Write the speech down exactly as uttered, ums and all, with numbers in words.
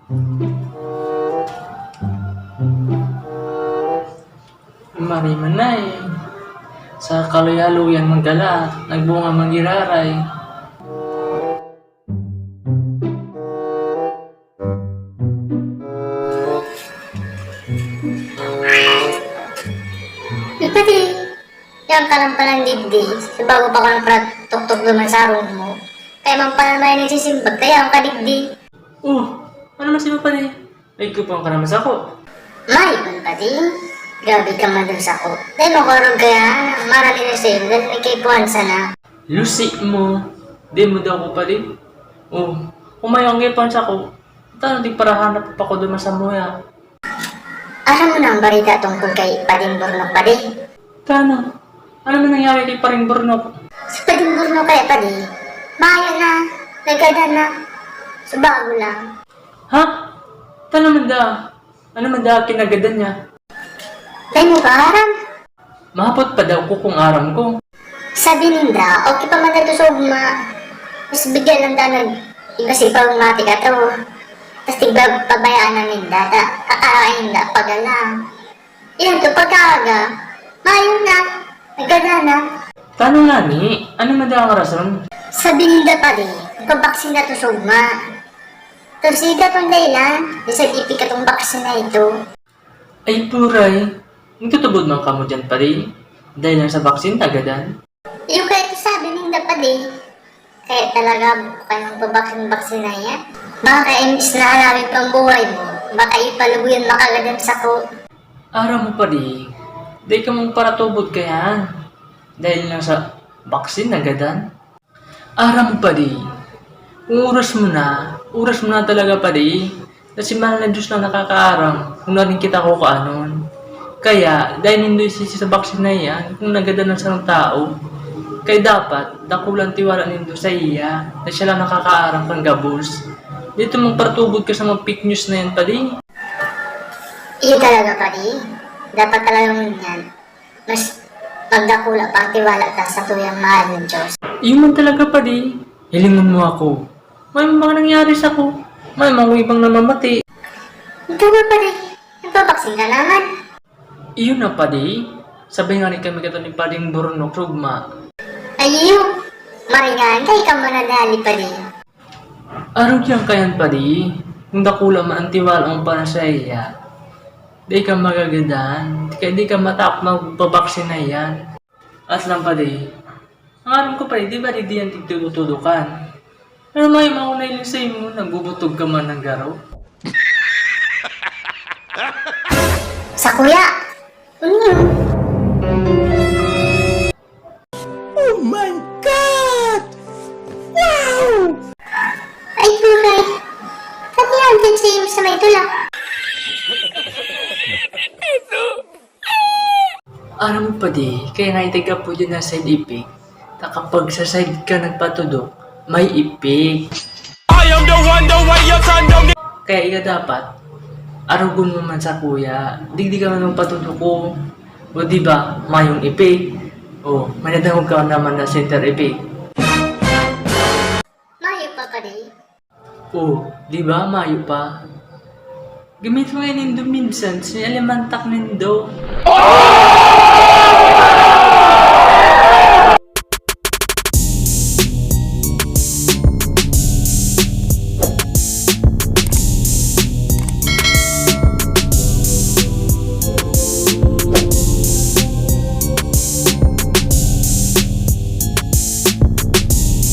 Mari man na eh. Sa kaluyaluyan manggala, nagbunga magiraray. Ipati, yan ka lang palang digdi. Sa bago pa ko ng tuktok naman sa arong mo. Kaya man pala may nagsisimbag, kaya ang kadigdi. Oh, ano mas iba pa ni? May kupon ka naman sako. May kupon pa di? Grabe ka man dun sako. Dahil mo korog kaya, marami na sa'yo, dahil may kaipuhan sana. Lusi mo. Di mo daw ko pa di? Oh, kung may ang kaipuhan sako, tano di parahanap pa ko duman sa muya. Aram mo na ang barita tungkol kay Pading Burnok, padi? Tano? Ano man nangyari kay Paring Burnok? Si Pading Burnok kaya, padi? Mayo na. Nagkada na. Subago lang. Ha? Tano man da? Ano man da kinagadan niya? Dai mo pa aram? Mahapot pa daw ko kung aram ko. Sabi ninda, okay pa man daw to sa ugma. Mas bigyan lang daw nag-iba si Pawang Mati ka to. Tas tigba pabayaan na ninda, ta kakarain ninda, pagalang. Iyan to, pagkaaga, mayo na, nagkada na. Tano ngani? Ano man daw ang rason? Sabi ninda, padi, pabaksin na to sa ugma. Tapos ida tong dahilan, bisag ipik atong baksin na ito. Ay, puray. Nagtutubod man kamo diyan, padi? Dahil lang sa baksin, nagadan? Iyo kaya ito sabi ninda, padi. Kaya talaga buko kayo magpabaksin-baksin na yan. Baka imbis na halawin pang buhay mo, baka ipalugoyan makagadan sako. Aram mo, padi, dai ka magparatubod kaya. Dahil lang sa baksin, nagadan. Aram mo, padi, kung oras mo na, oras mo na talaga, padi. Kasi mahal na Diyos lang nakakaaram kung narin kita kukaanon. Kaya, dai nindo isisi sa baksin na iyan kung nagadan ang sarong tao. Kaya dapat, dakula ang tiwala nindo sa iya, na siya lang nakakaaram kan gabos. Dito magparatubod ka sa mga fake news na yan, padi. Iyo talaga, padi. Dapat talaga ngunyan. Mas magdakula pa ang tiwala ta sa tuyang mahal na Diyos. Iyo man talaga, padi. Hilingon mo ako. May mga nangyari sako. May mga ibang namamati. Ikaw ba, padi? Nagpabaksin ka naman? Iyo na, padi. Sabay nga ni kami kato ni Pading Burnok sa ugma. Ay, iyo. Maringan ka, ikaw mananali, padi. Arog yan kayan, padi. Kung dakula man ang tiwala mo para sa iya, di ka magagadan. Kaya di ka matap magpabaksin na yan. At lang, padi. Ang aram ko, padi, di ba di diyan tigtudutudukan? Pero may maunay lang sa imo, nagbubutog ka man ng garo. Sa kuya! Ano yun? Oh my God! Wow! Ay, pulay! Pati ang din sa imo sa may tula. Aram mo, padi, kaya nga itag apo dyan na side effect. Ta kapag sa side ka nagpatudok, may effect. I am the one, the way your son don't need. Kaya ika dapat, arugon mo man sa kuya, digdi ka man magpatudok ko. O di ba, mayong effect. O, may nadangog ka naman na center effect. Mayo pa, padi. Oh, di ba? Mayo pa. Gamiton kayo nindo minsan, sa alimantak nindo.